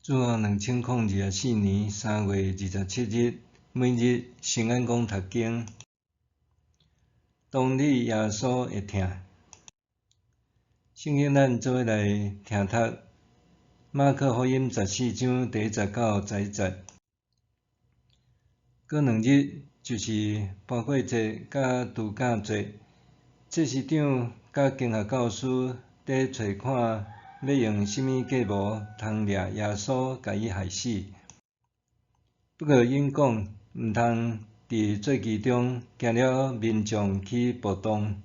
主後2024年3月27日，每日聖安講讀經，當日耶穌會疼。聖經咱做伙來聽讀馬可福音14章第1節到11節。過兩日就是盤過節佮度假節，祭司長佮經學教師佇揣看欲用啥物計謀通掠耶穌，共伊害死。不過𪜶講毋通佇節期中，驚了民眾起暴動。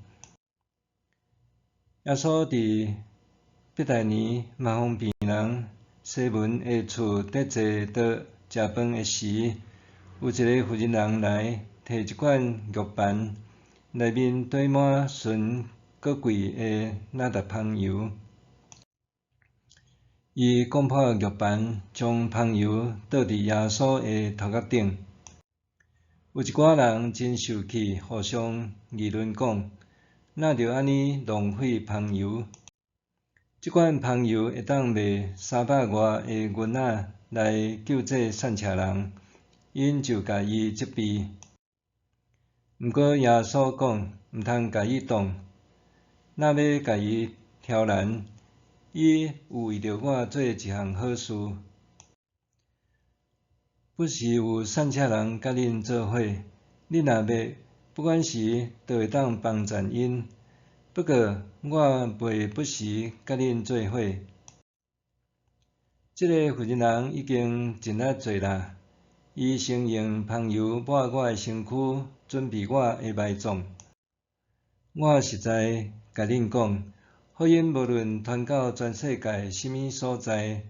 耶穌佇伯大尼麻風病人西門的厝佇坐桌食飯的時，有一个婦人人來，提一罐玉盤，內面堆滿純閣貴的哪噠香油。伊講破玉盤，將香油倒佇耶穌的頭殼頂。有一寡人真受氣，互相議論講：哪著按呢浪費香油？這罐香油會當賣三百外的銀仔來救濟散赤人。𪜶就共伊責備。毋過耶穌講：毋通共伊動，若欲共伊挑難，伊有為著我做一項好事。不時有散赤人佮恁做伙，恁若欲，不管時都會當幫贊𪜶。不過我袂不時佮恁做伙。這个婦人人已經盡力濟啦，伊先用香油抹我的身軀，準備我的埋葬。我實在共恁講，福音無論傳到全世界啥物所在，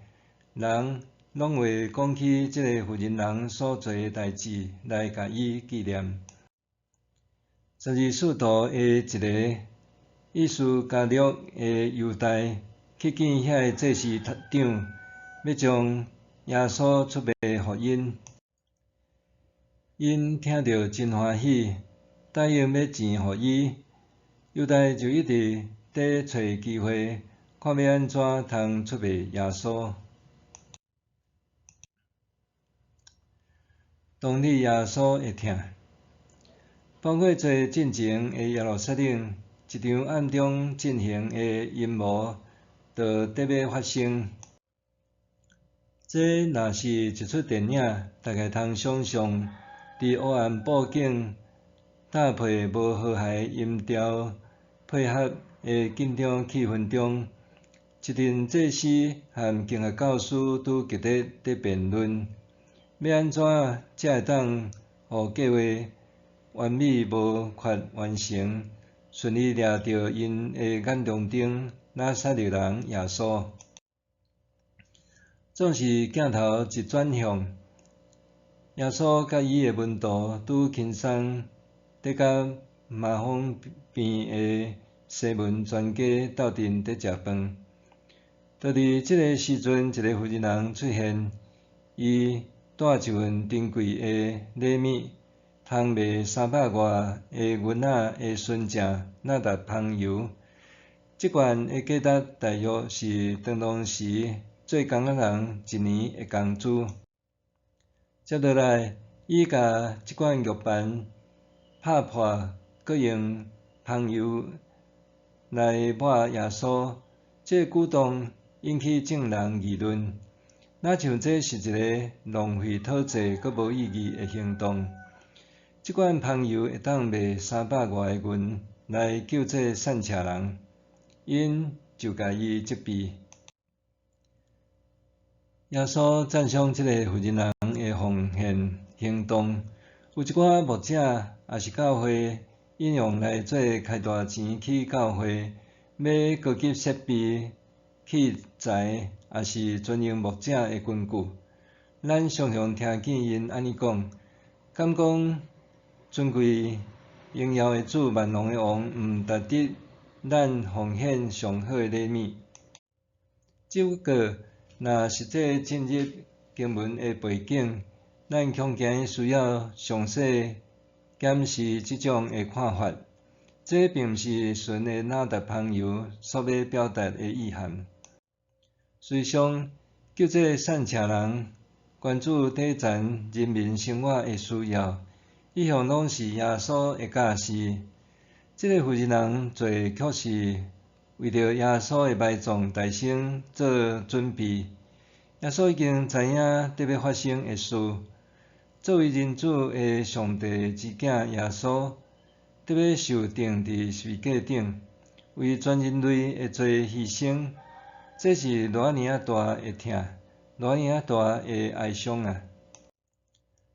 人攏會講起這个婦人人所做的代誌來共伊紀念。12使徒的一个伊斯加略的猶大去見遐个祭司長，欲將耶穌出賣予𪜶。𪜶聽著真歡喜，答應欲錢予伊。猶大就一直佇揣機會，看欲按怎通出賣耶穌。當日耶穌會疼。盤過節進前的耶路撒冷，一場暗中進行的陰謀，就佇欲發生。這若是一齣電影，大概通想像，佇黑暗布景搭配無和諧音調配合的緊張氣氛中，一陣祭司和經學教師拄激烈佇辯論，欲按怎才會當予計畫完美無缺完成，順利掠著𪜶的眼中釘拿撒勒人耶穌。總是鏡頭一轉向，耶穌佮伊的門徒拄輕鬆佇佮麻風病的西門全家鬥陣佇食飯。就佇這个時陣，一个婦人人出現，伊帶一份珍貴的禮物，通賣三百外的銀仔的純正哪噠香油。這罐的價值大約是當當時做工仔人一年的工資。接落來，伊共這罐玉盤拍破，閣用香油來抹耶穌。這個舉動引起眾人議論，若像這是一个浪費討債閣無意義的行動。這罐香油會當賣三百外的銀來救濟散赤人，𪜶就共伊責備。耶穌讚賞這个婦人人的奉獻行動。有一寡牧者抑是教會引用來做開大錢起教會、買高級設備、器材，抑是尊榮牧者的根據。咱常常聽見𪜶按呢講，敢講尊貴榮耀的主萬王的王毋值得咱奉獻上好的禮物。只不過，若實際進入經文的背景，咱恐驚需要詳細檢視這種的看法。這並毋是純的哪噠香油所欲表達的意涵。事實上，救這散赤人，關注底層人民生活的需要，一向攏是耶穌的教示。這个婦人做的卻是為著耶穌的埋葬大先做準備。耶穌已經知影得欲發生的事。作為人子的上帝之囝耶穌，得欲受釘佇十字架頂，為全人類的罪犧牲，這是偌爾仔大的疼，偌爾仔大的哀傷啊！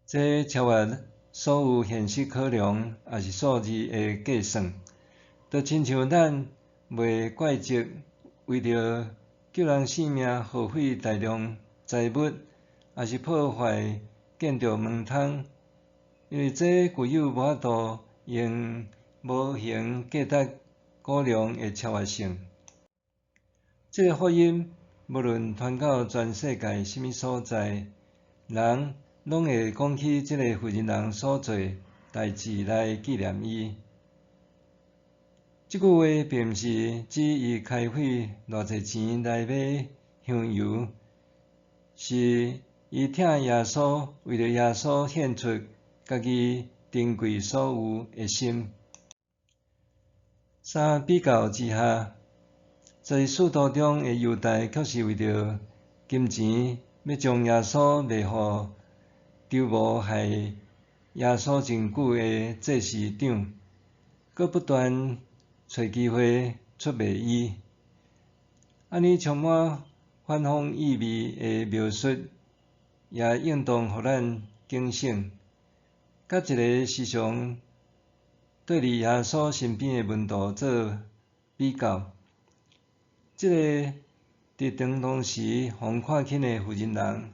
這超越所有現實考量，抑是數字的計算，就親像咱袂怪責為著救人性命耗費大量財物，抑是破壞建築門窗，因為這具有無法度用模型價值估量的超越性。這个福音無論傳到全世界啥物所在，人攏會講起這个婦人所做代誌來紀念伊。這句話並毋是指伊開費偌濟錢來買香油，是伊疼耶穌，為著耶穌獻出家己珍貴所有的心。相比較之下，在使徒中的猶大卻是為著金錢，欲將耶穌賣予籌謀害耶穌真久的祭司長，閣不斷揣機會出賣伊。按呢充滿反諷意味的描述，也應當予咱警醒。佮一个時常綴佇耶穌身邊的門徒做比較，這个佇當當時予人看輕的婦人，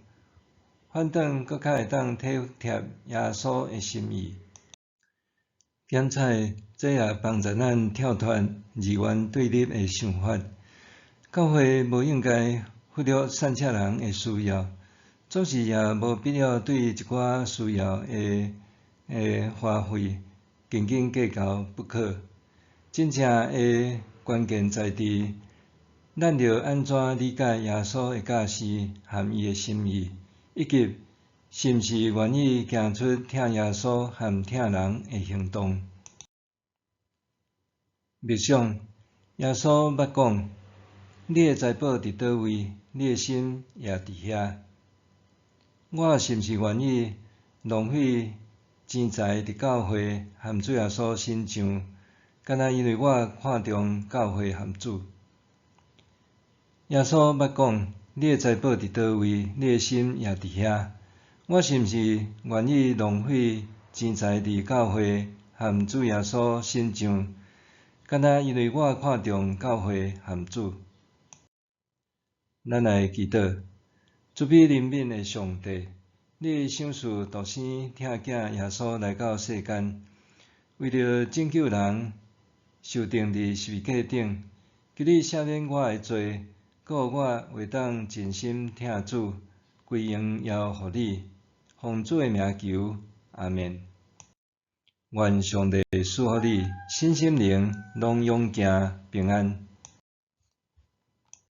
反倒閣較會當體貼耶穌的心意。檢採這也幫助咱跳脫二元對立的想法。教會無應該忽略散赤人的需要，總是也無必要對一寡需要的花費斤斤計較不可。真正的關鍵在佇咱著按怎理解耶穌的教示和伊的心意，以及是毋是願意行出疼耶穌和疼人的行動。默想，耶穌捌講：你的財寶佇佗位，你的心也佇遐。我是毋是願意浪費錢財佇教會和主耶穌身上，敢若因為我看重教會和主？耶穌捌講：你的財寶佇佗位，你的心也佇遐。我是毋是願意浪費錢財佇教會和主耶穌身上，敢若因為我看重教會和主？咱來祈禱，慈悲憐憫的上帝，你賞賜獨生疼囝耶穌來到世間，為著拯救人，受釘佇十字架頂，求你赦免我的罪，閣予我會當盡心疼主，歸榮耀予你，奉主的名求，阿們。願上帝賜福你，身心靈攏勇健平安。